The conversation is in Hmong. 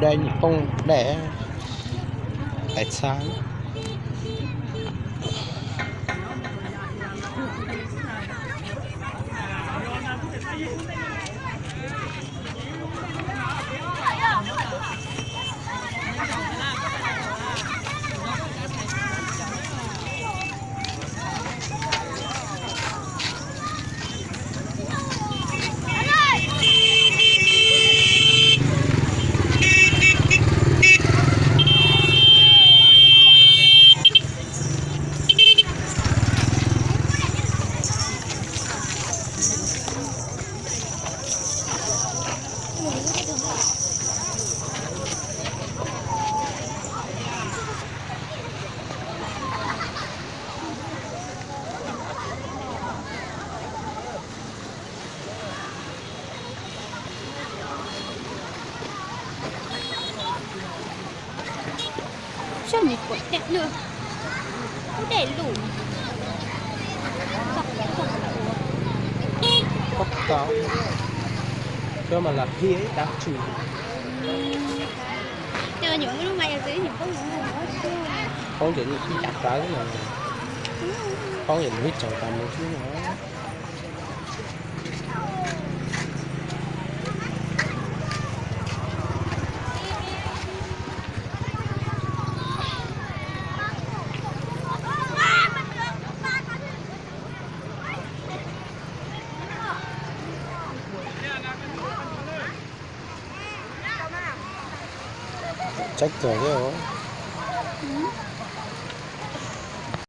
Nyuam poob dej, tais txha. Saib nws puas dej lug, puas dej lug. Koj tau, koj mas lam hiab ib tav tsw. Poob ces nws ib tav kav xwb no. Poob ces nws ib tsaug tas mus xwb no. Tsaib kawg thiab.